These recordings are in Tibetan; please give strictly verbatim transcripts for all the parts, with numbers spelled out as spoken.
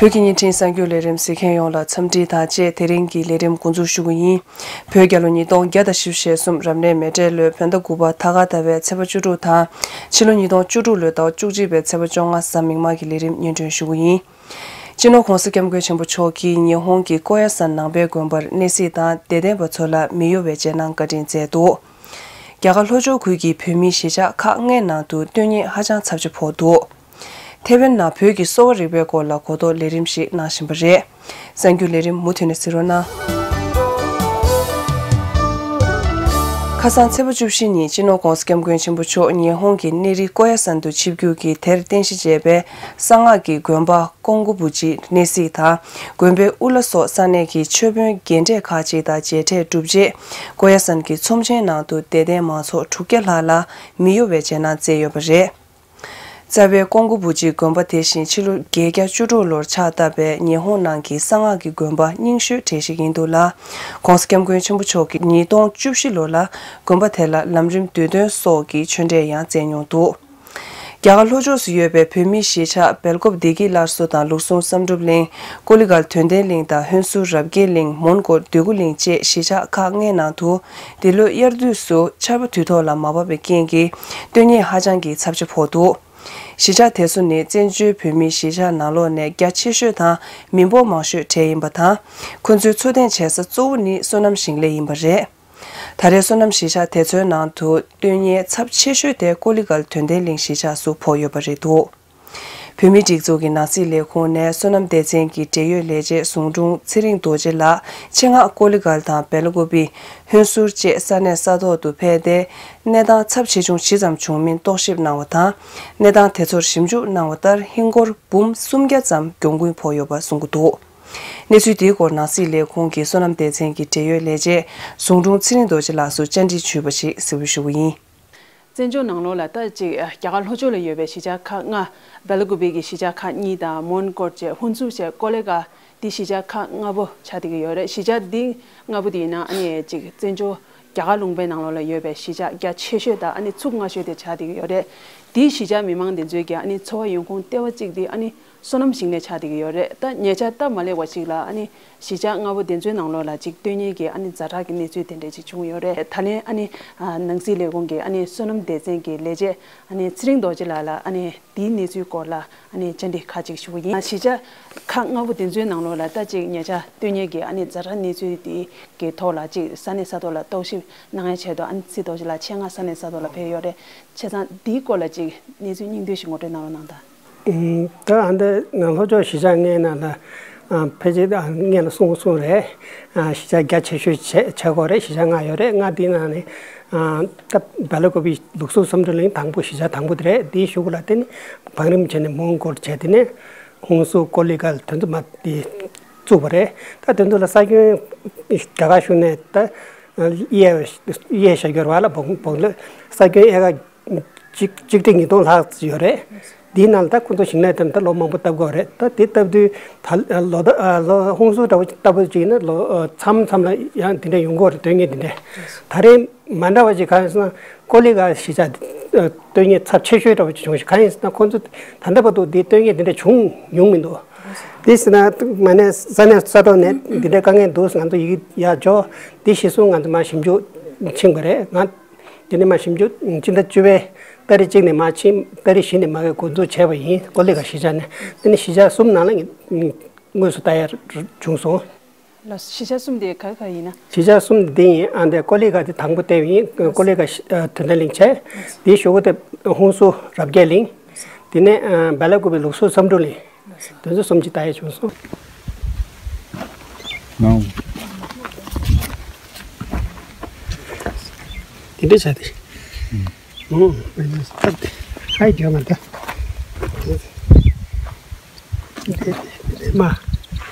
བོད་ཀྱི་བརྙན་འཕྲིན་གསར་འགྱུར་ལས་རིམ་གཟིགས་མཁན་ཡོངས་ལ་འཚམས་འདྲི་དང་བཅས་དེ་རིང་གི་ལས་རིམ་འགོ་འཛུགས་ཞུ་གི་ཡིན། བོད་རྒྱལ་ལོ་ཉིས་སྟོང་བརྒྱ་དང་བཞི་བཅུ་ཞེ་གསུམ་རབ་གནས་མེ་སྤྲེལ་ལོའི་བོད་ཟླ་དགུ་པ་ད་ག་ཟླ་བའི་ཚེས་པ་བཅུ་དྲུག་དང་། ཕྱི་ལོ་ཉིས་སྟོང་བཅུ་དྲུག་ལོའི་ཟླ་བ་བཅུ་གཅིག་པའི་ཚེས་པ་བཅོ་ལྔ་གཟའ་མིག་དམར་གྱི་ལས་རིམ་སྙན་སྒྲོན་ཞུ་གི་ཡིན། སྤྱི་ནོར་༧གོང་ས་༧སྐྱབས་མགོན་ཆེན་པོ་མཆོག་གིས་ཉི་ཧོང་གི་ཀོ་ཡ་སན་ནང་པའི་དགོན་པར་གནས་གཟིགས་དང་དད་ལྡན་པ་ཚོ་ལ་མི་གཡོ་བའི་རྗེས་གནང་བཀའ་དྲིན་སྩལ་འདུག་རྒྱ་གར་ལྷོ་ཕྱོགས་ཁུལ་གྱི་བོད་མིའི་གཞིས་ཆགས་ཁག་ལྔའི་ནང་དུ་སྟོན་རྙེད་ཧ་ཅང་ཚབས་ཆེ་ཕོག་འདུག་ཐེ་ཝན་ནང་བོད་ཀྱི་གསོ་བ་རིག་པའི་སྐོར་ལ་གོ་རྟོགས་ལས་རིམ་ཞིག་གནང་བཞིན་པ་རེད། གསར་འགྱུར་ལས་རིམ་མུ་མཐུད་ནས་གཟིགས་རོགས་གནང་། ཁ་སང་ཚེས་པ་བཅུ་བཞི་ཉིན་སྤྱི་ནོར་༧གོང་ས་༧སྐྱབས་མགོན་ཆེན་པོ་མཆོག་ཉི་ཧོང་གི་གནས་རི་ཀོ་ཡ་སན་དུ་ཆིབས་བསྒྱུར་གྱིས་དེར་རྟེན་གཞི་བྱས་པའི་གསང་སྔགས་ཀྱི་དགོན་པ་ཀོང་གུ་བུ་ཅི་གནས་གཟིགས་དང་། དགོན་པའི་དབུ་བླ་སོགས་ས་གནས་ཀྱི་ཆོས་དཔོན་རྒན་གྲས་ཁག་ཅིག་དང་མཇལ་འཕྲད་གྲུབ་རྗེས། ཀོ་ཡ་སན་གྱི་ཚོམས་ཆེན་ནང་དུ་དད་ལྡན་མང་ཚོགས་དྲུག་བརྒྱ་ལྷག་ལ་མི་གཡོ་བའི་རྗེས་གནང་བསྩལ་ཡོད་པ་རེད། རྩ་བའི་ཀོང་གུ་བུ་ཅི་དགོན་པ་དེ་བཞིན་ཕྱི་ལོ་བརྒྱད་བརྒྱ་བཅུ་དྲུག་ལོར་ཕྱག་བཏབ་པའི་ཉི་ཧོང་ནང་གི་གསང་སྔགས་ཀྱི་དགོན་པ་རྙིང་ཤོས་གྲས་ཤིག་ཡིན་འདུག་ལ། ༧གོང་ས་༧སྐྱབས་མགོན་ཆེན་པོ་མཆོག་གིས་ཉིས་སྟོང་བཅུ་བཞི་ལོ་ལ་དགོན་པ་དེ་ལ་ལམ་རིམ་བསྡུས་དོན་སོགས་ཀྱི་ཆོས་འབྲེལ་ཡང་བསྩལ་མྱོང་འདུག་རྒྱ་གར་ལྷོ་ཕྱོགས་སུ་ཡོད་པའི་བོད་མིའི་གཞིས་ཆགས་སྦེལ་ཀོབ་བདེ་སྐྱིད་སླར་གསོ་དང་ལུགས་ཟུང་བསམ་གྲུབ་གླིང་། ཀོ་ལི་གྷལ་དོན་ལྡན་གླིང་དང་ཧོན་སུར་རབ་རྒྱས་གླིང་། མོན་གྷོ་འདོད་རྒུ་གླིང་བཅས་གཞིས་ཆགས་ཁག་ལྔའི་ནང་དུ། འདི་ལོའི་དབྱར་དུས་སུ་ཆར་པ་དུས་ཐོག་ལ་མ་བབས་པའི་རྐྱེན་གྱིས་སྟོན་རྙེད་ཧ་ཅང་གི་ཚབས་ཆེ་ཕོག་འདུག་གཞིས་ཆགས་དེ་ཚོ་ནི་བཙན་བྱོལ་བོད་མིའི་གཞིས་ཆགས་ནང་ལོགས་ནས་རྒྱ་ཆེ་ཤོས་དང་མི་འབོར་མང་ཤོས་གྲས་ཡིན་པ་དང་། ཁོ་ཚོའི་འཚོ་རྟེན་བྱེད་ས་གཙོ་བོ་ནི་སོ་ནམ་ཞིང་ལས་ཡིན་པ་རེད། ད་རེས་སོ་ནམ་གཞིས་ཆགས་དེ་ཚོའི་ནང་དུ་སྟོན་རྙེད་ཚབས་ཆེ་ཤོས་དེ་ཀོ་ལི་གྷལ་དོན་ལྡན་གླིང་གཞིས་ཆགས་སུ་ཕོག་ཡོད་པ་རེད་འདུག་བོད་མིའི་སྒྲིག་འཛུགས་ཀྱི་ནང་སྲིད་ལས་ཁུངས་ནས་སོ་ནམ་སྡེ་ཚན་གྱི་འབྲེལ་ཡོད་ལས་བྱེད་ཟུང་དྲུང་ཚེ་རིང་རྡོ་རྗེ་ལགས་ཆེད་མངགས་ཀོ་ལི་གྷལ་དང་སྦེལ་ཀོབ་པི། ཧོན་སུར་བཅས་ས་གནས་ས་ཐོག་ཏུ་ཕེབས་ཏེ། གནས་སྟངས་ཚབས་ཆེ་ཆུང་ཇི་ཙམ་བྱུང་མིན་རྟོག་ཞིབ་གནང་བ་དང་། གནས་སྟངས་དེ་ཚོར་ཞིབ་འཇུག་གནང་བ་ལྟར་ཧིན་སྒོར་འབུམ་སུམ་བརྒྱ་ཙམ་གྱོང་གུན་ཕོག་ཡོད་པ་གསུང་གི་འདུག་གནས་ཚུལ་འདིའི་སྐོར་ནང་སྲིད་ལས་ཁུངས་ཀྱི་སོ་ནམ་སྡེ་ཚན་གྱི་འབྲེལ་ཡོད་ལས་བྱེད་ཟུང་དྲུང་ཚེ་རིང་རྡོ་རྗེ་ལགས་སུ་བཅར་འདྲི་ཞུས་པ་ཞིག་གཟིགས་འབུལ་ཞུ་གི་ཡིན། བཙན་བྱོལ་ནང་ལོགས་ལ་ད་ཅིག་རྒྱ་གར་ལྷོ་ཕྱོགས་ལ་ཡོད་པའི་གཞིས་ཆགས་ཁག་ལྔ། སྦེལ་ཀོབ་པི་གི་གཞིས་ཆགས་ཁག་གཉིས་དང་མོན་གྷོ་བཅས་ཧུན་སུར་བཅས་ཀོ་ལི་གྷལ་འདི་གཞིས་ཆགས་ཁག་ལྔ་པོ་ཆགས་བསྡད་ཀྱི་ཡོད་རེད། གཞིས་ཆགས་འདི་ལྔ་པོ་དེ་ཡིན་ན་ཨ་ནི་ཅིག་བཙན་བྱོལ་རྒྱ་གར་ལུང་པའི་ནང་ལོགས་ལ་ཡོད་པའི་གཞིས་ཆགས་རྒྱ་ཆེ་ཤོས་དང་ཨ་ནི་ཚུགས་སྔ་ཤོས་དེ་ཆགས་བསྡད་ཀྱི་ཡོད་རེད། དེའི་གཞིས་ཆགས་མི་མང་དེ་ཚོའི་གི་ཨ་ནི་འཚོ་བ་ཡོང་ཁུངས་ལྟེ་བ་གཅིག་དེ་ཨ་ནི་སོ་ནམ་ཞིང་ལས་ཆགས་བསྡད་ཀྱི་ཡོད་རེད། ད་ཉེ་ཆར་སྟབས་མ་ལེགས་པ་ཞིག་ལ་ཨ་ནི་གཞིས་ཆགས་ལྔ་པོ་དེ་ཚོའི་ནང་ལོགས་ལ་ཅིག་སྟོན་རྙེད་ཀྱི་ཨ་ནི་ཛ་དྲག་གི་གནས་ཚུལ་དེ་འདྲས་ཅིག་བྱུང་ཡོད་རེད། ད་ལན་ཨ་ནི་ནང་སྲིད་ལས་ཁུངས་ཀྱི་ཨ་ནི་སོ་ནམ་སྡེ་ཚན་གྱི་ལས་བྱེད་ཨ་ནི་ཚེ་རིང་རྡོ་རྗེ་ལགས་ལ་ཨ་ནི་དེའི་གནས་ཚུལ་སྐོར་ལ་ཨ་ནི་བཅར་འདྲི་ཁག་ཅིག་ཞུ་གི་ཡིན། གཞིས་ཆགས་ཁག་ལྔ་པོ་དེ་ཚོའི་ནང་ལོགས་ལ་ད་ཅིག་ཉེ་ཆར་སྟོན་རྙེད་ཀྱི་ཨ་ནི་ཛ་དྲག་གནས་ཚུལ་དེ་གི་ཐོག་ལ་ཅིག་ས་གནས་ས་ཐོག་ལ་རྟོག་ཞིབ་གནང་ཡའི་ཆེད་དུ་ཨ་ནི་ཚེ་རིང་རྡོ་རྗེ་ལགས་ཆེད་མངགས་ས་གནས་ས་ཐོག་ལ་ཕེབས་ཡོད་རེད། བྱས་ཙང་དེའི་སྐོར་ལ་ཅིག་གནས་ཚུལ་སྙིང་བསྡུས་ཤིག་ངོ་སྤྲོད་གནང་རོགས་གནང་དང་། ད་ཨ་འདི་ནང་ལྷོ་ཕྱོགས་གཞིས་ཆགས་ལྔའི་ནང་ལ་ཕལ་ཆེར་སྔོན་ལ་གསུངས་གསུངས་རེད། གཞིས་ཆགས་རྒྱ་ཆེ་ཤོས་བྱས་བྱས་སྐོར་རེད། གཞིས་ཆགས་ལྔ་ཡོད་རེད། ལྔ་དེའི་ནང་ནས་ད་སྦེལ་ཀོབ་པི་ལུགས་ཟུང་བསམ་གྲུབ་གླིང་དང་པོ་གཞིས་ཆགས་དང་པོ་དེ་རེད། དེའི་གཞུག་ལ་དེ་ནི་བང་རིམ་བྱས་ནས་མོན་གྷོ་བྱས་དེ་ནས་ཧུན་སུར་ཀོ་ལི་གྷལ་དེ་ཚོ་མ་དེ་བཙུགས་པ་རེད། ད་དེ་ཚོ་ལ་ས་ཁྱོན་རྒྱ་གར་གཞུང་ནས་ད་གཡས་གཡས་བཞག་རྒྱུར་བ་ལ་བོག་བོག་ལ་ས་ཁྱོན་ཨེ་ཀར་གཅིག་གཅིག་ཁྲི་ཉིས་སྟོང་ལྷག་ཙམ་ཡོད་རེད། དེའི་ནང་ལ་ད་ཁོང་ཚོ་ཞིང་ལས་དེ་ད་ལོ་མང་པོ་བཏབ་དགོས་རེད། ད་དེ་བཏབ་དུས་ད་ལོ་ད་ལོ་ཧུན་སུར་འདྲ་བོ་ལྟ་བུ་ཅིག་ཡིན་ན་ལོ་མཚམས་མཚམས་ལ་ཡང་དེ་འདྲ་ཡོང་གི་ཡོད་རེད། དོན་གཉེར་དེ་འདྲ་ད་རེས་མ་འདྲ་བ་ཅིག་གང་ཡིན་ཟེར་ན་ཀོ་ལི་གྷལ་གཞིས་ཆགས་སྟོན་རྙེད་ཚབས་ཆེ་ཤོས་འདྲ་བོ་ཅིག་བྱུང་ཞིག་གང་ཡིན་ཟེར་ན་ཁོང་ཚོ་ད་ལྟ་བར་དུ་དེ་སྟོན་རྙེད་དེ་འདྲ་བྱུང་མྱོང་མི་འདུག་དེ་ཟེར་ན་མ་ནས་ས་གནས་ས་ཐོག་ནས་དེ་འདྲ་དཀའ་ངལ་འདུག་ང་ཚོ་ཡི་གེ་ཡར་འབྱོར་དེ་གཞིར་བཟུང་ང་ཚོ་མར་ཞིབ་འཇུག་ཕྱིན་པ་རེད། ང་དེ་ནས་མར་ཞིབ་འཇུག་སྤྱི་ཟླ་བཅུ་པའི་ཏ་རིག་གཅིག་ནས་མར་ཕྱིན། ཏ་རིག་བཞི་ནས་མར་འགོ་འཛུགས་བྱས་པ་ཡིན། ཀོ་ལི་གྷལ་གཞིས་ཆགས་ནས། དེ་ནས་གཞིས་ཆགས་གསུམ་ནང་ལ་ངས་དངོས་སུ་ལྟ་ཡ་བྱུང་སོང་། ལགས་སོ། གཞིས་ཆགས་གསུམ་དེ་ག་རེ་ག་རེ་ཡིན་ན། གཞིས་ཆགས་གསུམ་དེ་ཡིན། ཨ་འདི་ཀོ་ལི་གྷལ་དེ་དང་པོ་བལྟས་པ་ཡིན། ཀོ་ལི་གྷལ་གཞིས་ཨ་དོན་ལྡན་གླིང་བྱས། དེའི་གཞུག་གུ་དེ་ཧུན་སུར་རབ་རྒྱས་གླིང་། དེ་ནས་ཨ་སྦེལ་ཀོབ་པི་ལུགས་ཟུང་བསམ་གྲུབ་གླིང་། དེ་ཚོ་གསུམ་གྱི་ལྟ་ཡ་བྱུང་སོང་། ནའོ། དེ་འདྲ་བྱ་དེ། ཨུ། ཨུ། ཨ་དེ། ཨ་ཡི་དེ་མ་ད། དེ་དེ་དེ་མ།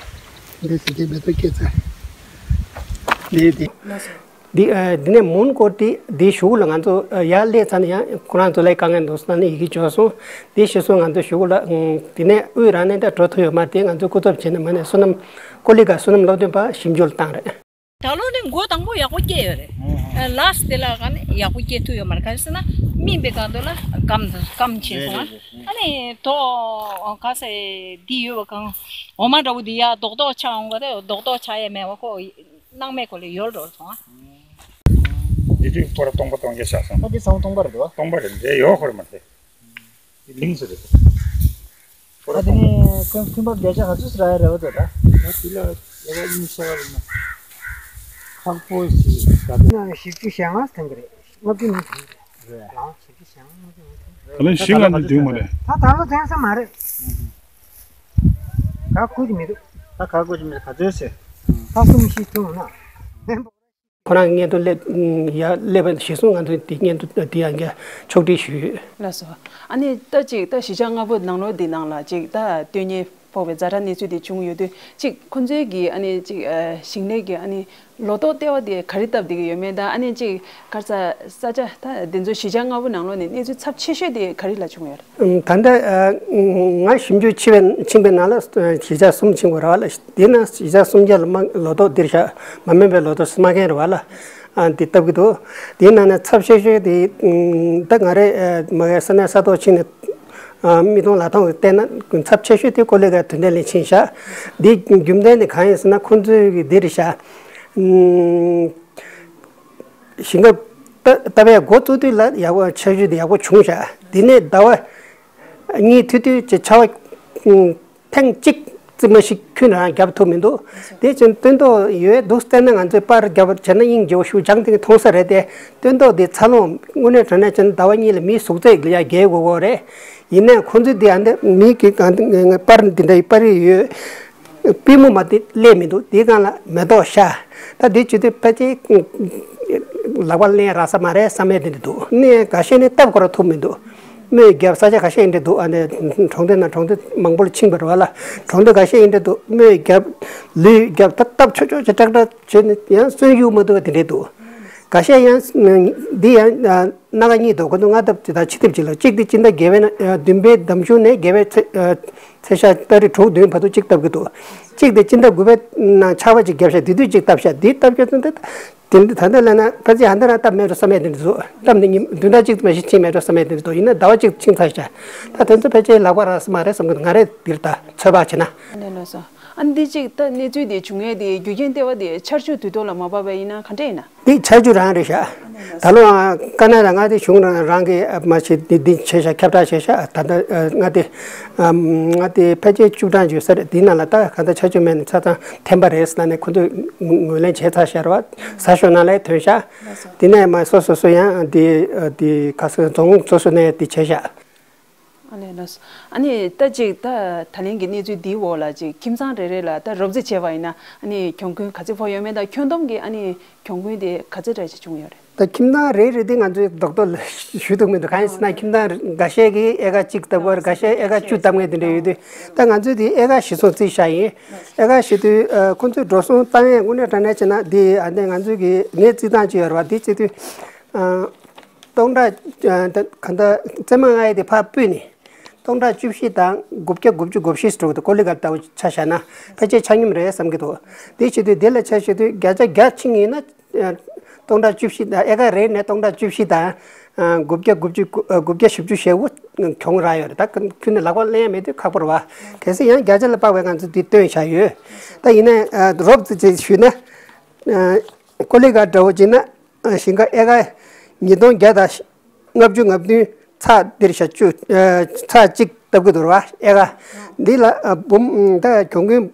དེ་དེ་དེ་མེ་ཏོག་སྐྱེས་ཚར། དེ་དེ། འདི་ཨ་འདི་ནས་མོན་གྷོ་དེ་འདིའི་གཞུག་ལ་ང་ཚོ་ཨ་ཡར་སླེབས་ཚར་ན་ཡང་ཁོ་རང་ཚོ་ལ་དཀའ་ངལ་འདུག་ཟེར་ནས་ཡི་གེ་འབྱོར་སོང་། དེའི་གཞིར་བཟུང་ང་ཚོ་གཞུག་ལ་ཨ་འདི་ནས་དབུས་རང་གནས་དང་འགྲོ་ཐུབ་ཡོད་མ་རེད། དེ་ང་ཚོས་སྐུ་ཚབ་བྱས་ནས་མ་ནས་བསོད་ནམས་ཀོ་ལི་གྷལ་བསོད་ནམས་སློབ་སྟོན་པ་ཞིབ་འཇུག་ལ་བཏང་རེད། ད་ལོ་ནི་འགོ་དང་པོ་ཡག་པོ་སྐྱེས་ཡོད་རེད། ཨ་ལཱསི་དེ་ལ་ག་ནས་ཡག་པོ་སྐྱེས་ཐུབ་ཡོད་མ་རེད། ག་རེ་ཟེར་ན་སྨིན་པའི་སྒང་དུ་ལ་སྐམ་སྐམ་ཕྱིན་སོང་ང་། ཨ་ནི་དོ་ག་ཟེ་འདི་ཡོད་པ་གང་། འོ་མ་འདྲ་བོ་འདི་ཡ་རྡོག་རྡོག་ཆགས་འོང་ག་དེ་རྡོག་རྡོག་ཆགས་ཡས་མེད་པ་ཁོ་སྣང་མེད་ཁོ་ལ་ཡོལ་འགྲོ་སོང་ཨ། འདི་དུས་སྐོར་སྟོང་པ་སྟོང་བརྒྱ་ཆགས་སོང་། ཨ་འདི་ཚང་སྟོང་པ་རེད་འདུག་ཨ། སྟོང་པ་རེད་འདི་ཡོད་ཁོ་རེད་མ་རེད། ལིང་ཟེར་རེད། ཨ་དེ་ནས་ཁོས་མཐུན་པ་བརྒྱ་ཆ་ག་ཚོད་ཟེར་ཡ་རེད་བ་དོ་ད། ད་དེ་ལ་ཡ་ག་ཨིན་ཤ་རེད་ན། ཁག་པོ་ཞིག་ད་དེ་ན་བཞི་བཅུ་ཞེ་ལྔ་ཐོན་གི་རེད། ལྔ་བཅུ་ནས་ཐོན་གི་རེད། ལགས་བཞི་བཅུ་ཞེ་ལྔ་ལྔ་བཅུ་ནས་ཐོན་གི་རེད། ད་ལན་བཞི་ལྔ་ནས་བདུན་མ་རེད། ད་ད་ལོ་ཐོན་ས་མ་རེད། ད་ཁུར་གི་མི་འདུག་ད་ག་གོ་གི་མི་འདུག་ག་ཚོད་ཟེར། ད་གསུམ་བཞི་ཐོན་ན། ཁོ་རང་སྔོན་དུ་སླེབས། ཡ་སླེབས་པ་གཞི་བཟུང་ང་ཚོས་དེ་སྔོན་དུ་དེ་ཡང་བསྐྱར་ཕྱོགས་སྒྲིག་ཞུས་ཡོད། ལགས་སོ། ཨ་ནི་ད་ཅིག་ད་གཞིས་ཆགས་ལྔ་པོ་ནང་ལོགས་འདི་ནང་ལ་ཅིག་ད་སྟོན་ཉེས་ཕོག་པའི་ཛ་དྲག་གནས་ཚུལ་དེ་བྱུང་ཡོད་དུས་ཅིག་ཁོང་ཚོའི་གི་ཨ་ནི་ཅིག་ཞིང་ལས་ཀྱི་ཨ་ནི་ལོ་ཏོག་ལྟེ་བ་དེ་ག་རེ་བཏབ་བསྡད་ཀྱི་ཡོད་མེད་དང་ཨ་ནི་ཅིག་ག་རེ་ཟ་ས་ཆ་ད་དེ་ཚོ་གཞིས་ཆགས་ལྔ་པོ་ནང་ལོགས་ནས་གནས་ཚུལ་ཚབས་ཆེ་ཤོས་དེ་ག་རེ་ལ་བྱུང་ཡོད་རེད། ད་ལྟ་ང་ཞིབ་འཇུག་ཕྱིན་པའི་ནང་ལ་གཞིས་ཆགས་གསུམ་ཕྱིན་དགོས་རེད་བ་ལ། དེ་ན་གཞིས་ཆགས་གསུམ་ཆ་ལ་མ་ལོ་ཏོག་འདིར་བཞག་མ་སྨན་པའི་ལོ་ཏོག་སྨྲ་མཁན་རེད་བ་ལ། འདི་བཏབ་ཀྱི་འདུག་དེའི་ནང་ནས་ཚབས་ཆེ་ཤོས་དེ་ད་ང་རེ་མ་གའི་ས་གནས་ས་ཐོག་ཕྱིན་ནས་མིག་མཐོང་ལག་མཐོང་གི་བལྟས་ན་ཚབས་ཆེ་ཤོས་དེ་ཀོ་ལི་གྷལ་དོན་ལྡན་གླིང་ཕྱིན་བཞག་འདི་རྒྱུ་མཚན་དེ་གང་ཡིན་ཟེར་ན་ཁོང་ཚོའི་གི་འདིར་བཞག་ཞིང་ཁ་ལྟ་ལྟ་བའི་འགོ་བཙུགས་དུས་ལ་ཡག་པོ་ཆར་ཆུ་དེ་ཡག་པོ་བྱུང་ཤག་དེ་ནས་ཟླ་བ་གཉིས་མཐུད་དུས་ཀྱི་ཆར་པ་ཐེངས་གཅིག་རྩིབ་མ་ཞིག་ཁྱོན་ནས་རང་བརྒྱབ་ཐུབ་མི་འདུག་དེ་ཕྱིན་སྟོན་ཐོག་ཡོད་འདུག་བལྟས་ན་ང་ཚོས་པར་བརྒྱབ་པར་བྱས་ན་སྙིང་རྗེ་པོ་ཞུ་ཅང་དེ་མཐོང་ས་རེད་དེ། སྟོན་ཐོག་དེ་འཚར་ལོངས་དངོས་གནས་དྲང་གནས་བྱས་ན་ཟླ་བ་གཉིས་ལ་མིའི་གཟུགས་ཚད་ལ་ཡ་བརྒལ་དགོས་དགོས་རེད། ཡིན་ནའི་ཁོང་ཚོས་དེ་ཨ་འདི་མིའི་གི་གང་པར་འདི་འདྲ་ཡི་པར་རིས་ཡོད། པུས་མོ་མ་དེ་སླེབས་མི་འདུག་དེའི་སྒང་ལ་མེ་ཏོག་ཤ། ད་དེ་བྱེད་དུས་ཕལ་ཆེར་ལག་པ་ལེན་རག་ས་མ་རེད་བསམ་ཡས་དེ་འདྲ་འདུག་གནས་འགའ་ཤས་ནས་སྟབས་ཁོ་ར་ཐུབ་མི་འདུག་དམོད་བརྒྱབ་ས་ཆ་འགའ་ཤས་ཡིན་འདྲ་འདུག་ཨ་ནི་གྲོང་སྡེ་ན་གྲོང་སྡེ་མང་པོ་ལ་ཕྱིན་པ་རེད་བ་ལ། གྲོང་སྡེ་འགའ་ཤས་ཡིན་འདྲ་འདུག་དམོད་བརྒྱབ་ལུས་བརྒྱབ་ད་སྟབས་ཆོག་ཆོག་ཅིག་ཀྲག་ཀྲག་བྱས་ནས་ཡང་གསོན་རྒྱུ་མ་ཐུབ་པ་དེ་འདྲ་འདུག་འགའ་ཤས་ཡང་འདི་ཡང་སྣ་ཁ་གཉིས་འདུག་ཁོ་ཚོ་སྔ་ལྟབ་དེ་དང་ཕྱི་ལྟབ་ཅིག་ལ་གཅིག་དེ་སྤྱི་ཟླ་བརྒྱད་པའི་ནང་བདུན་པའི་ཟླ་གཞུག་ནས་བརྒྱད་པའི་ཚེས་ཚེས་ཤར་ཏ་རིག་དྲུག་བདུན་བར་དུ་གཅིག་བཏབ་ཀྱི་འདུག་གཅིག་དེ་སྤྱི་ཟླ་དགུ་པའི་ནང་ཆར་པ་ཅིག་བརྒྱབ་ཤག་དེ་དུས་གཅིག་བཏབ་ཤག་དེ་བཏབ་ཤག་ཚུན་དེ་དེ་ད་ལྟ་ལབ་ན་ཕལ་ཆེར་ཧ་འདི་རང་བཏབ་མེད་འགྲོ་བསམ་ཡས་དེ་འདྲ་འདུག་བཏབ་ནས་ཉིན་བདུན་ཕྲག་གཅིག་ཙམ་ཞིག་ཕྱིན་མེད་འགྲོ་བསམ་ཡས་དེ་འདྲ་འདུག་ཡིན་ན་ཟླ་བ་གཅིག་ཕྱིན་ཚར་ཤག་ད་དེ་ཚོ་ཕལ་ཆེར་ལག་པ་རག་ས་མ་རེད་བསམ་གི་འདུག་ང་རེ་འདིར་ད་ཚོད་དཔག་བྱས་ན། ཨ་ནི་ལགས་སོ། ཨ་ནི་འདི་གཅིག་ད་གནས་ཚུལ་འདི་བྱུང་ཡས་དེ་རྒྱུ་རྐྱེན་ལྟེ་བ་དེ་ཆར་ཆུ་དུས་ཐོག་ལ་མ་བབས་པ་ཡིན་ན་ག་འདྲ་ཡིན་ན། འདི་ཆར་ཆུ་རང་རེད་ཤག་ད་ལོ་ཀ་ན་ཌ་མངའ་སྡེ་གཞུང་རང་རང་གིས་མ་བྱེད་འདི་འདི་བྱས་ཤག་ཁྱབ་བསྒྲགས་བྱས་ཤག་ད་ལྟ་མངའ་སྡེ་མངའ་སྡེ་ཕལ་ཆེར་བཅུ་གྲངས་ཡོད་ས་རེད། འདི་ནང་ལ་ད་ག་ད་ཆར་ཆུ་མེད་ནས་ཆ་ཚང་འཐེན་པ་རེད་ཟེར་ནས་ཁོ་ཚོས་ངོས་ལེན་བྱས་ཚར་ཤག་རེད་བ། ཟ་ཞོར་ནང་ལ་ཐོན་ཤག་འདི་ནས་མ་སོ་སོ་སོ་ཡང་འདི་འདི་ག་སོ་རྫོང་སོ་སོ་ནས་འདི་བྱས་ཤག་ཨ་ལས་ལགས་སོ། ཨ་ནི་ད་ཅིག་ད་ད་ལན་གྱི་གནས་ཚུལ་འདིའི་འོག་ལ་ཅིག་ཁྱིམ་ཚང་རེ་རེ་ལ་ད་རོབ་རྩིས་བྱས་པ་ཡིན་ན་ཨ་ནི་གྱོང་གུན་ག་ཚོད་ཕོག་ཡོད་མེད་དང་ཁྱོན་བསྡོམས་ཀྱི་ཨ་ནི་གྱོང་གུན་དེ་ག་ཚོད་འདྲ་ཞིག་བྱུང་ཡོད་རེད། ད་ཁྱིམ་ཚང་རེ་རེ་དེ་ང་ཚོས་རྡོག་རྡོག་ཞུ་ཐུབ་མི་འདུག་གང་ཡིན་ཟེར་ན་ཁྱིམ་ཚང་འགའ་ཤས་ཀྱིས་ཨེ་ཀར་གཅིག་བཏབ་ཀྱི་ཡོད་རེད། འགའ་ཤས་ཨེ་ཀར་བཅུ་བཏབ་མཁན་དེ་འདྲ་ཡོད་དུས་ད་ང་ཚོས་དེ་ཨེ་ཀར་བཞི་བཟུང་རྩིས་བཞག་ཡིན། ཨེ་ཀར་བཞི་དུས་ཁོང་ཚོས་འགྲོ་སོང་བཏང་ཡས་དངོས་གནས་དྲང་གནས་བྱས་ན་དེ་ཨ་ནི་ང་ཚོས་ཀྱི་ངའི་རྩིས་སྟངས་ཅིག་ཡོད་རེད་བ། དེ་བྱེད་དུས། སྟོང་ཕྲག་ག་འདྲ་རྩེད་མོ་ལྔ་ཡི་དེ་ཕར་སྤུས་ནས་སྟོང་ཕྲག་བཅུ་བཞི་དང་དགུ་བརྒྱ་དགུ་བཅུ་གོ་བཞི་ཟེར་འདུག་ཀོ་ལི་གྷལ་ལྟ་བུ་ཆ་བཞག་ན་ཕལ་ཆེར་ཆ་སྙོམས་རེད་བསམ་གྱི་འདུག་དེ་བྱེད་དུས་དེ་ལ་ཆ་བཞག་དུས་བརྒྱ་ཆ་བརྒྱ་ཕྱིན་ཡིན་ན་སྟོང་ཕྲག་བཅུ་བཞི་དང་ཨེ་ཀར་རེ་ནས་སྟོང་ཕྲག་བཅུ་བཞི་དང་དགུ་བརྒྱ་དགུ་བཅུ་དགུ་བརྒྱ་བཞི་བཅུ་ཞེ་དགུ་གྱོང་རག་ཡོད་རེད། ད་ཁྱོན་ནས་ལག་པ་ལེན་ཡ་མེད་དུས་ཁག་པོ་རེད་བ། གལ་སྲིད་ཡང་བརྒྱ་ཆ་ལ་དཔག་པའི་ང་ཚོ་འདི་བཏོན་བཞག་ཡོད། ད་ཡིན་ན་རོབ་ཙམ་ཅིག་ཞུས་ན་ཀོ་ལི་གྷལ་འདྲ་བོ་བྱས་ན། ཞིང་ཁ་ཨེ་ཀར་ཉིས་སྟོང་བརྒྱ་དང་ལྔ་བཅུ་ང་བདུན་ཚེག་འདིར་བཞག་བཅུ། ཚེག་གཅིག་བཏབ་ཀྱི་འདུག་ར་བ། ཨེ་ཀར་འདི་ལ་འབུམ་ད་གྱོང་གུན་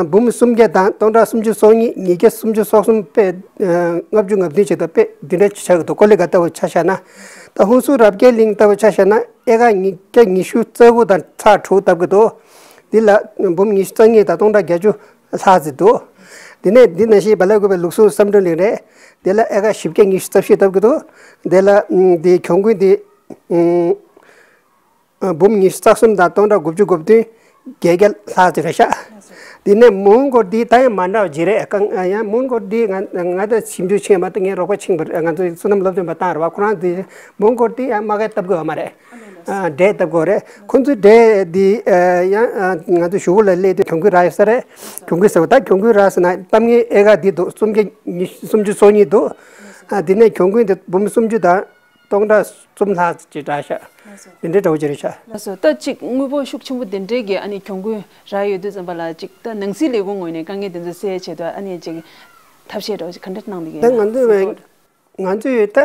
འབུམ་སུམ་བརྒྱ་དང་སྟོང་ཕྲག་སུམ་ཅུ་སོ་གཉིས། ཉིས་བརྒྱ་སུམ་ཅུ་སོ་གསུམ་པས་ལྔ་བཅུ་ང་བདུན་བྱས་འདུག་པས་འདི་འདྲ་ཆགས་ཀྱི་འདུག་ཀོ་ལི་གྷལ་ལྟ་བུ་ཆ་བཞག་ན། ད་ཧུན་སུར་རབ་རྒྱས་གླིང་ལྟ་བུ་ཆ་བཞག་ན་ཨེ་ཀར་ཉིས་བརྒྱ་ཉི་ཤུ་རྩ་དགུ་དང་ཚེག་དྲུག་བཏབ་ཀྱི་འདུག་འདི་ལ་འབུམ་ཉི་ཤུ་རྩ་གཉིས་དང་སྟོང་ཕྲག་བརྒྱད་ཅུ་ལྷག་ཙམ་འདུག་དེ་ནས་འདི་ནང་བཞིན་བལ་ཡུལ་གུང་པའི་ལུགས་ཟུང་བསམ་གྲུབ་གླིང་རེད། དེ་ལ་ཨེ་ཀར་བཞི་བརྒྱ་ཉི་ཤུ་རྩ་བཞི་བཏབ་ཀྱི་འདུག་དེ་ལ་ཨུམ་དེའི་གྱོང་གུན་དེ་ཨུམ་ཨ་འབུམ་ཉི་ཤུ་རྩ་གསུམ་དང་སྟོང་ཕྲག་དགུ་བཅུ་གོ་བདུན་བརྒྱད་བརྒྱ་ལྷག་ཙམ་རེད་ཤག་དེ་ནས་མོན་གྷོ་དེ་ད་ཡང་མ་འདྲ་བ་ཅིག་རེད། ཡང་མོན་གྷོ་དེ་ང་ང་ད་ཞིབ་འཇུག་བྱས་མ་གཏོགས་ངས་རོགས་པ་ཕྱིན་པ་རེད། ང་ཚོའི་བསོད་ནམས་སློབ་སྟོན་པ་བཏང་རེད་བ། ཁོ་རང་དེ་མོན་གྷོ་དེ་ཡང་དམག་སྒར་བཏབ་དགོས་བ་མ་རེད། ཨ་འབྲས་བཏབ་དགོས་རེད། ཁོང་ཚོའི་འབྲས་འདི་ཨ་ཡང་ཨ་ང་ཚོ་གཞུག་གུ་ལ་སླེབས་དུས་གྱོང་གུན་རག་ཡོད་ས་རེད། གྱོང་གུན་ཟེར་བ་ད་གྱོང་གུན་རག་ཟེར་ན་གཏམ་ངན་ཨེ་ཀར་འདི་འདུག་སུམ་བརྒྱ་ཉི་སུམ་ཅུ་སོ་གཉིས་འདུག་ཨ་དེ་ནས་གྱོང་གུན་འདི་འབུམ་སུམ་ཅུ་དང་ སྟོང་ཕྲག་གསུམ་ལྷག་ཅིག་རག་ཤག། ལགས་སོ། དེ་འདྲའི་འདྲ་བོ་ཅིག་རེད་ཤག། ལགས་སོ། ད་ཅིག་དངོས་པོ་ཤུགས་ཆེན་པོ་དེ་འདྲའི་གི་ཨ་ནི་གྱོང་གུན་རག་ཡོད་དུས་ཙམ་པ་ལ་ཅིག་ད་ནང་སྲིད་ལས་ཁུངས་ངོས་ནས་དཀའ་ངལ་དེ་ཚོ་སེལ་ཡའི་ཆེད་དུ་ཨ་ནི་ཅིག་ཐབས་ཤེས་འདྲ་བོ་ཅིག་ག་འདྲ་གནང་བསྡད་ཀྱི་ཡོད་ན། ད་ང་ཚོས་ང་ཚོས་ད་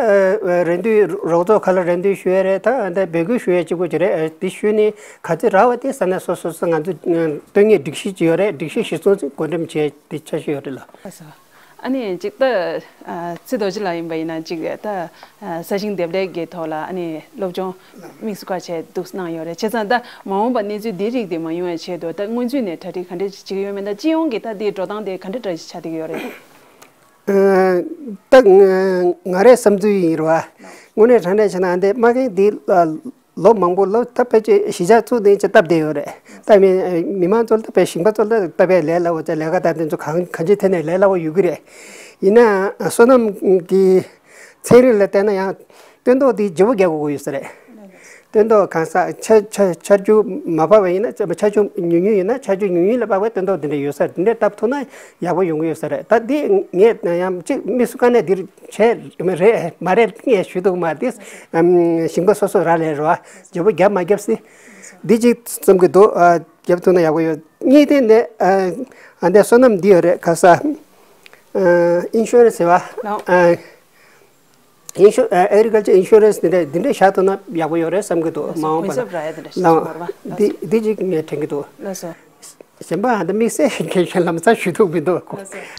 རེ་འདུན་རོགས་ཚོགས་ཁག་ལ་རེ་འདུན་ཞུ་ཡ་རེད། ད་ད་འབོད་སྐུལ་ཞུ་ཡ་གཅིག་པོ་ཅིག་རེད། དེ་ཞུས་ནས་ག་ཚོད་རག་པ་དེ་ས་གནས་སོ་སོ་སོ་ང་ཚོས་ཨ་དོན་གཉེར་སྒྲིག་གཞི་ཅིག་ཡོད་རེད། སྒྲིག་གཞི་གཞིར་བཟུང་ཅིག་བགོ་འགྲེམས་བྱས་དེ་འཆར་གཞི་ཡོད་རེད་ལ། ལགས་སོ། ཨ་ནི་ཅིག་ད་ཨ་ཚེ་རྡོ་རྗེ་ལགས་ཡིན་པ་ཡིན་ན་ཅིག་ད་ཨ་ས་ཞིང་འདེབས་ལས་ཀྱི་ཐོག་ལ་ཨ་ནི་སློབ་སྦྱོང་དམིགས་སུ་བཀར་བྱས་འདུག་གནང་ཡོད་རེད། བྱས་ཙང་ད་མ་འོངས་པ་གནས་ཚུལ་འདི་རིགས་དེ་མ་ཡོང་བའི་ཆེད་དུ་ད་སྔོན་ཚུད་ནས་གྲ་སྒྲིག་ག་འདྲ་བྱེད་ཀྱི་ཡོད་མེད། ད་སྤྱི་ཡོངས་ཀྱི་ད་འདིའི་འགྲོ་སྟངས་དེ་ག་འདྲ་འདྲ་ཞིག་ཆགས་བསྡད་ཀྱི་ཡོད་རེད། ཨ་ད་ང་ང་རའི་བསམ་ཚུལ་ཡིན་རེད་བ། དངོས་གནས་དྲང་གནས་བྱས་ན་འདི་མ་རྒན་འདི་ལ་ལོ་མང་པོ་ལོ་ད་ཕལ་ཆེར་གཞིས་ཆགས་བཙུགས་ནས་ཅིག་སྟབས་བདེ་ཡོད་རེད། ད་མི་མི་མང་ཚོ་ལ་ད་དཔེ་ཞིང་པ་ཚོ་ལ་ད་དཔེ་ལས་སླ་བོ་ཅིག་ལས་ཀ་ད་དེ་ཚོ་གང་གང་ཅིའི་ཐད་ནས་ལས་སླ་བོ་ཡོད་ཀྱི་རེད། ཡིན་ནའང་སོ་ནམ་གྱི་ཚན་རིག་ལ་བལྟས་ན་ཡང་སྟོན་ཐོག་དེ་བརྗེ་པོ་རྒྱག་དགོས་ཀྱི་ཡོད་ས་རེད། སྟོན་ཐོག་གང་ཟག་ཆར་ཆར་ཆར་ཆུ་མ་བབས་པ་ཡིན་ན་ཆར་ཆུ་ཉུང་ཉུང་ཡིན་ན་ཆར་ཆུ་ཉུང་ཉུང་ལ་དཔག་པའི་སྟོན་ཐོག་དེ་འདྲ་ཡོད་ས་རེད། དེ་འདྲ་བཏབ་ཐུབ་ན་ཡག་པོ་ཡོང་གི་ཡོད་ས་རེད། ད་འདི་ངས་ཡང་གཅིག་དམིགས་སུ་བཀར་ནས་འདིར་བྱས་མ་རེད་མ་རེད་ངས་ཞུ་ཐུབ་མ་རེད། ཞིང་པ་སོ་སོ་རག་ལས་རེད་བ། བརྗེ་པོ་རྒྱབ་མ་རྒྱབ་སྲིད། འདི་གཅིག་བརྩམ་གི་འདུག། ཨ་རྒྱབ་ཐུབ་ན་ཡག་པོ་ཡོད། གཉིས་དེ་ནས་ཨ་ཨ་འདི་སོ་ནམ་འདི་ཡོད་རེད། ཁ་ས་ཨ་ཨིན་ཤུ་རན་སི་ཟེར་བ། ཨ་ཨིན་ཤུ་ཨ་ཨེག་རི་ཀལ་ཅར་ཨིན་ཤུ་རན་སི་འདི་འདྲ་འདི་འདྲ་བཞག་ཐུབ་ན་ཡག་པོ་ཡོད་རེད་བསམ་གི་འདུག། མ་འོངས་པ་ལ་གུན་གསབ་རག་ཡ་འདི་འདྲ་ཞིག་ལའང་ཡོད་རེད་བ། འདི་འདི་གཅིག་ངས་དྲན་གི་འདུག། ལགས་སོ། གཞན་པ་ཨ་འདི་དམིགས་བསལ་གལ་ཆེན་ལམ་སང་ཞུ་ཐུབ་མི་འདུག།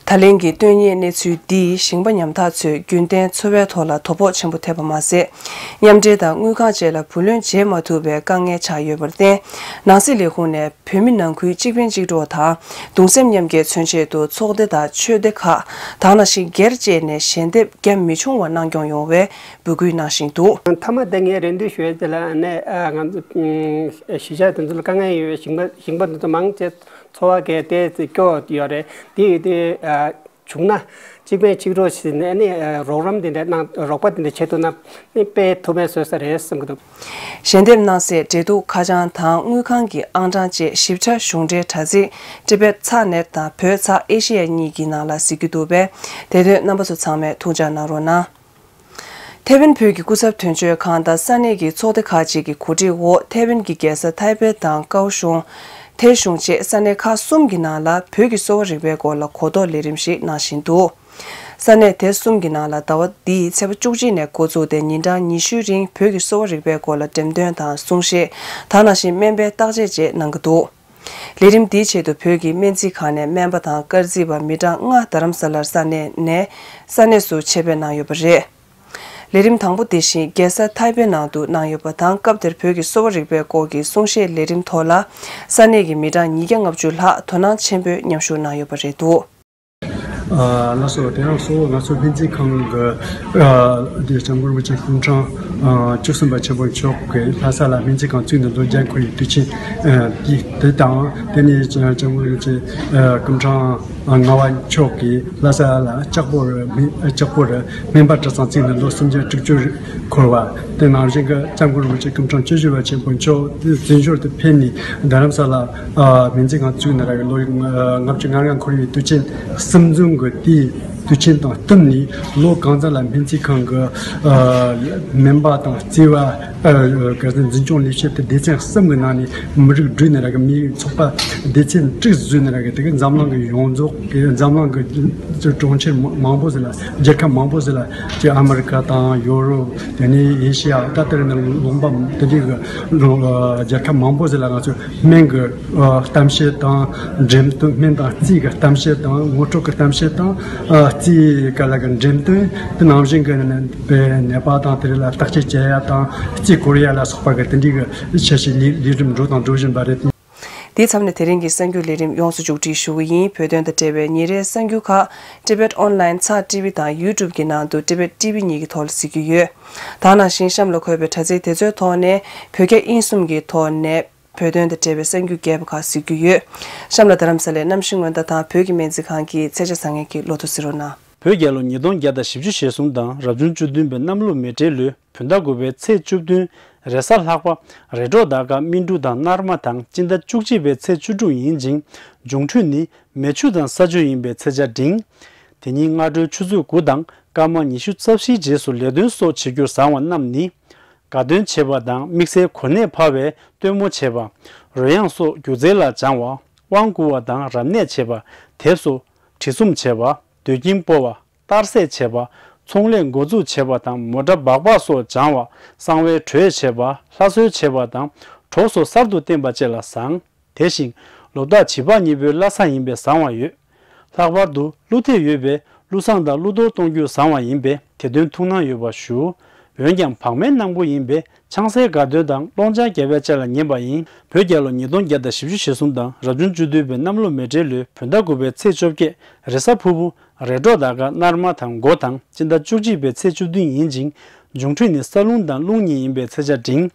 ད་ལན་གྱི་སྟོན་དབྱར་གནས་ཚུལ་འདིས་ཞིང་པ་ཉམ་ཐག་ཚོའི་རྒྱུན་གཏན་འཚོ་བའི་ཐོག་ལ་དོ་ཕོག་ཆེན་པོ་ཐེབས་པ་མ་ཟད། མཉམ་འབྲེལ་དང་དངུལ་ཁང་བཅས་ལ་བུ་ལོན་འཇལ་མ་ཐུབ་པའི་དཀའ་ངལ་ཆགས་ཡོད་པར་བརྟེན། ནང་སྲིད་ལས་ཁུངས་ནས་བོད་མི་ནང་ཁུལ་གཅིག་ཕན་གཅིག་གྲོགས་དང་གདུང་སེམས་མཉམ་སྐྱེད་མཚོན་ཆེད་དུ་ཚོགས་སྡེ་དང་ཆོས་སྡེ་ཁག་དང་ནང་བཞིན་སྒེར་བཅས་ནས་ཞལ་འདེབས་རྒྱ་མི་ཆུང་བ་གནང་སྐྱོང་ཡོང་བའི་འབོད་སྐུལ་གནང་བཞིན་འདུག། མཐའ་མ་དེ་ངས་རེ་འདུན་ཞུ་ཡ་དེ་ལ་ནས་ཨ་ང་ཚོ་ཨ་གཞིས་ཆགས་དེ་ཚོ་ལ་དཀའ་ངལ་ཡོད་པའི་ཞིང་པ་ཞིང་པ་དེ་ཚོ་མང་ཆེ་འཚོ་བ་སྐྱེལ་ཏེ་སྐྱོ་ཡོད་རེད། དེ་ཡིན་དུས་ཨ་བྱུང་ན་གཅིག་ཕན་གཅིག་གྲོགས་བྱས་ནས་ནི་ཨ་རོགས་རམ་དེ་འདྲ་གནང་རོགས་པ་དེ་འདྲ་བྱེད་ཐུབ་ན་ནི་དཔེ་ཐུགས་ཕན་གསོས་ས་རེད་བསམ་གྱི་འདུག། ཞལ་འདེབས་གནང་སའི་འབྲེལ་གཏུག་ཁ་བྱང་དང་དངུལ་ཁང་གི་ཨང་གྲངས་བཅས་ཞིབ་ཕྲ་གཞུང་འབྲེལ་དྲ་ཚིགས་ཊི་བེཊ་ཚག་ནེཊ་དང་བོད་ཚག་ཨེ་ཤེ་ཡ་གཉིས་ཀྱི་ནང་ལ་གཟིགས་རྒྱུ་འདུག་པས། དེ་དོན་རྣམ་པ་ཚོ་ཚང་མས་ཐུགས་འཇགས་གནང་རོགས་གནང་། ཐའེ་ཝན་བོད་ཀྱི་སྐུ་ཚབ་དོན་གཅོད་ཁང་དང་ས་གནས་ཀྱི་ཚོགས་སྡེ་ཁག་ཅིག་གི་གོ་སྒྲིག་འོག་ཐའེ་ཝན་གྱི་རྒྱལ་ས་ཐའེ་པེ་དང་ཀའོ་ཤུང་། ཐའེ་ཤུང་བཅས་ས་གནས་ཁག་གསུམ་གྱི་ནང་ལ་བོད་ཀྱི་གསོ་བ་རིག་པའི་སྐོར་ལ་གོ་རྟོགས་ལས་རིམ་ཞིག་གནང་བཞིན་འདུག། ས་གནས་དེ་གསུམ་གྱི་ནང་ལ་ཟླ་བ་འདིའི་ཚེས་པ་བཅུ་གཅིག་ནས་འགོ་བཙུགས་ཏེ་ཉིན་གྲངས་ཉི་ཤུའི་རིང་བོད་ཀྱི་གསོ་བ་རིག་པའི་སྐོར་ལ་འགྲེམས་སྟོན་དང་གསུང་བཤད། ད་ནང་བཞིན་སྨན་པའི་བརྟག་དཔྱད་བཅས་གནང་གི་འདུག། ལས་རིམ་འདིའི་ཆེད་དུ་བོད་ཀྱི་སྨན་རྩིས་ཁང་ནས་སྨན་པ་དང་སྐར་རྩིས་པ་མི་གྲངས་ལྔ་རྡ་རམ་ས་ལར་ས་གནས་ནས་ས་གནས་སུ་ཆེད་ཕེབས་གནང་ཡོད་པ་རེད། ལས་རིམ་དང་པོ་དེ་བཞིན་རྒྱལ་ས་ཐའེ་པེ་ནང་དུ་གནང་ཡོད་པ་དང་སྐབས་དེར་བོད་ཀྱི་གསོ་བ་རིག་པའི་སྐོར་གྱི་གསུང་བཤད་ལས་རིམ་ཐོག་ལ་ས་གནས་ཀྱི་མི་གྲངས་ཉིས་བརྒྱ་ལྔ་བཅུ་ལྷག་དོ་སྣང་ཆེན་པོས་མཉམ་ཞུགས་གནང་ཡོད་པ་རེད་འདུག། ལགས་སོ། དེ་ཡང་གཙོ་བོ་ང་ཚོ་སྨན་རྩིས་ཁང་གི་དེ་སྐྱབས་མགོན་རིན་པོ་ཆེ་སྐུ་ཕྲེང་བཅུ་གསུམ་པ་ཆེན་པོ་མཆོག་གིས་ལྷ་ས་ལ་སྨན་རྩིས་ཁང་བཙུགས་ནས་ལོ་བརྒྱ་འཁོར་བའི་དུས་ཆེན་དེ་དང་དེ་ནས་སྐྱབས་མགོན་རིན་པོ་ཆེ་སྐུ་ཕྲེང་ལྔ་པ་མཆོག་གིས་ལྷ་ས་ལ་ལྕགས་པོ་རི་ལྕགས་པོ་རི་སྨན་པ་གྲྭ་ཚང་བཙུགས་ནས་ལོ་སུམ་བརྒྱ་དྲུག་ཅུ་འཁོར་བ། དེ་ནང་བཞིན་གྱི་སྐྱབས་མགོན་རིན་པོ་ཆེ་སྐུ་ཕྲེང་བཅུ་བཞི་པ་ཆེན་པོ་མཆོག་བཙན་བྱོལ་དུ་ཕེབས་ནས་རྡ་རམ་ས་ལ་སྨན་རྩིས་ཁང་བཙུགས་ནས་ར་གི་ལོ་ལྔ་བཅུ་ང་ལྔ་འཁོར་བའི་དུས་ཆེན་གསུམ་འཛོམས་ཀྱི་དེའི་དུས་ཆེན་དང་བསྟུན་ནས་ལོ་གང་ཙམ་ལ་སྨན་རྩིས་ཁང་གི་སྨན་པ་དང་བརྩེ་བ། ཨ་ག་ཟེར་འཛིན་སྐྱོང་ལས་བྱེད་དེ་སྡེ་ཚན་གསུམ་གྱི་ནང་ནས་མི་རིགས་བསྒྲིགས་ནས་ར་གི་མི་རིགས་ཚོགས་པ་སྡེ་ཚན་དྲུག་བཟོས་ནས་ར་གི་དེ་གི་འཛམ་གླིང་གི་ཡོངས་རྫོགས་ཀྱི་འཛམ་གླིང་གི་གྲོང་ཁྱེར་མང་པོ་ཟེར་ལ་རྒྱལ་ཁབ་མང་པོ་ཟེར་ལ་ཅིག་ཨ་མི་རི་ཀ་དང་ཡོ་རོབ། དེ་ནས་ཨེ་ཤི་ཡ་ད་ལྟར་ནས་ལུང་པ་དེ་འདྲའི་གི་རྒྱལ་ཁབ་མང་པོ་ཟེར་ལ་ང་ཚོས་སྨན་གྱི་གཏམ་བཤད་དང་འགྲེམས་སྟོན། སྨན་དང་རྩིས་ཀྱི་གཏམ་བཤད་དང་ངོ་སྤྲོད་ཀྱི་གཏམ་བཤད་དང་རྩིས་ཀ་ལ་གི་འགྲེམས་སྟོན། དེ་ནང་བཞིན་གྱི་ནད་པ་དང་དེ་རིགས་ལ་བརྟག་དཔྱད་བྱེད་ཡ་དང་རྩིས་བསྐོར་ཡ་ལ་སོགས་པ་གི་དེ་འདྲའི་གི་ཆ་ཤས་ལས་ལས་རིམ་འགྲོ་དང་འགྲོ་བཞིན་པ་རེད། དེའི་མཚམས་ནས་དེ་རིང་གི་གསར་འགྱུར་ལས་རིམ་ཡོངས་སུ་མཇུག་སྒྲིལ་ཞུ་གི་ཡིན། བོད་དོན་དང་འབྲེལ་བའི་ཉིན་རེའི་གསར་འགྱུར་ཁག་Tibet Online ཚགས་ཊི་བི་དང་YouTube གི་ནང་དུ་Tibet T V གཉིས་ཀྱི་ཐོག་ལ་གཟིགས་རྒྱུ་ཡོད། ད་ནང་བཞིན་གཤམ་ལ་འཁོད་པའི་དྲ་ཚིགས་དེ་ཚོའི་ཐོག་ནས་བོད་རྒྱ་དབྱིན་གསུམ་གྱི་ཐོག་ནས་བོད་དོན་དང་འབྲེལ་བའི་གསར་འགྱུར་རྒྱས་པ་ཁག་གཟིགས་རྒྱུ་ཡོད། གཤམ་ལ་རྡ་རམ་ས་ལའི་གནམ་གཤིས་སྔོན་བརྡ་དང་བོད་ཀྱི་སྨན་རྩིས་ཁང་གི་ཚེ་ཆེ་བཟང་ངན་གྱིས་ལོ་ཐོ་གཟིགས་རོགས་གནང་། བོད་རྒྱལ་ལོ་ཉིས་སྟོང་བརྒྱ་དང་བཞི་བཅུ་ཞེ་གསུམ་དང་རབ་བྱུང་བཅུ་བདུན་པའི་གནམ་ལོ་མེ་སྤྲེལ་ལོའི་བོད་ཟླ་དགུ་པའི་ཚེས་བཅུ་བདུན། རེས་གཟའ་ལྷག་པ། རེས་གྲོགས་ཟླ་སྐར་སྨིན་དྲུག་དང་སྣར་མ་དང་སྤྱི་ཟླ་བཅུ་གཅིག་པའི་ཚེས་བཅུ་དྲུག་ཡིན་ཅིང་། འབྱུང་འཕྲོད་ནི་མེ་ཆུ་དང་ས་ཆུ་ཡིན་པའི་ཚེས་ཆ་འབྲིང་། དེ་ཉིན་སྔ་དྲོའི་ཆུ་ཚོད་དགུ་དང་སྐར་མ་ཉི་ཤུ་རྩ་བཞིའི་རྗེས་སུ་ལས་དོན་སོགས་བྱེད་རྒྱུར་བཟང་བ་རྣམས་ནི། དགའ་སྟོན་བྱེད་པ་དང་དམིགས་བསལ་གོ་གནས་འཕར་བའི་སྟོན་མོ་བྱེད་པ། རོལ་དབྱངས་སོགས་སྒྱུ་རྩལ་ལ་སྦྱང་བ། དབང་བསྐུར་བ་དང་རབ་གནས་བྱེད་པ། དེབ་སོགས་བྲིས་རྩོམ་བྱེད་པ། ལྡོད་ཁྱིམ་སྤོ་བ། གཏར་སྲེག་བྱེད་པ། ཚོང་ལས་འགོ་འཛུགས་བྱེད་པ་དང་མོ་ཊ་སྦག་སྦག་སོགས་སྦྱང་བ། གསང་བའི་གྲོས་བྱེད་པ། ལྷ་གསོལ་བྱེད་པ་དང་གྲོགས་སོགས་གསར་དུ་བསྟེན་པ་བཅས་ལ་བཟང་། དེ་བཞིན་ལོ་རྟགས་བྱི་ཕག་གཉིས་པོའི་བླ་གཟའ་ཡིན་པས་བཟང་བ་ཡོད། ལྷག་པར་དུ་ཀླུ་ཐེ་ཡོད་པས་ཀླུ་བཟང་དང་ཀླུ་གཏོར་གཏོང་རྒྱུ་བཟང་བ་ཡིན་པས་དེ་དོན་ཐུགས་སྣང་ཡོད་པ་ཞུ། འོན་ཀྱང་བག་མེད་གནང་པོ་ཡིན་པས་ཆང་སའི་དགའ་སྟོན་དང་སློང་ཆང་རྒྱག་པའི་ཆ་ལ་ཉན་པ་ཡིན། བོད་རྒྱལ་ལོ་ཉིས་སྟོང་བརྒྱ་དང་བཞི་བཅུ་ཞེ་གསུམ་དང་རབ་བྱུང་བཅུ་བདུན་པའི་གནམ་ལོ་མེ་སྤྲེལ་ལོའི་བོད་ཟླ་དགུ་པའི་ཚེས་བཅོ་བརྒྱད་རེས་གཟའ་ཕུར་བུ། རེས་འགྲོགས་ཟླ་སྐར་སྣར་མ་དང་མགོ་དང་སྤྱི་ཟླ་བཅུ་གཅིག་པའི་ཚེས་བཅུ་བདུན་ཡིན་ཅིང་། འབྱུང་འཕྲོད་ནི་ས་རླུང་དང་རླུང་གཉིས་ཡིན་པས་ཚེས་ཆ་འབྲིང་།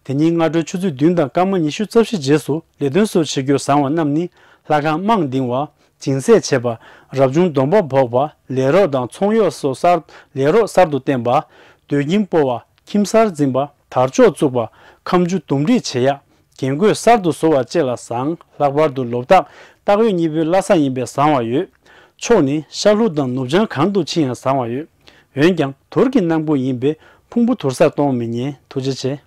དེ་ཉིན་སྔ་དྲོའི་ཆུ་ཚོད་བདུན་དང་སྐར་མ་ཉི་ཤུ་རྩ་བཞི་རྗེས་སུ་ལས་དོན་སོགས་བྱེད་རྒྱུར་བཟང་བ་རྣམས་ནི་ལྷ་ཁང་རྨང་འདིང་བ། སྦྱིན་སྲེག་བྱེད་པ། རབ་བྱུང་སྡོམ་པ་འབོགས་པ། ལས་རོགས་དང་ཚོང་གཡོག་སོགས་གསར། ལས་རོགས་གསར་དུ་བསྟེན་པ། སྡོད་ཁྱིམ་སྤོ་བ། ཁྱིམ་གསར་འཛིན་པ། དར་ལྕོག་བཙུགས་པ། ཁ་མཆུ་འདུམ་འགྲིག་བྱེད་ཡག་རྒྱན་གོས་གསར་དུ་བཟོ་བ་བཅས་ལ་བཟང་། ལྷག་པར་དུ་ལོ་རྟགས་སྟག་ཡོས་གཉིས་པོའི་བླ་གཟའ་ཡིན་པས་བཟང་བ་ཡོད། ཕྱོགས་ནི་ཤར་ལྷོ་དང་ནུབ་བྱང་གང་དུ་ཕྱིན་ཡང་བཟང་བ་ཡོད། འོན་ཀྱང་དུར་གྱི་གནང་པོ་ཡིན་པས་ཕུང་པོ་དུར་སར་གཏོང་མི་ཉན། ཐུགས་རྗེ་ཆེ།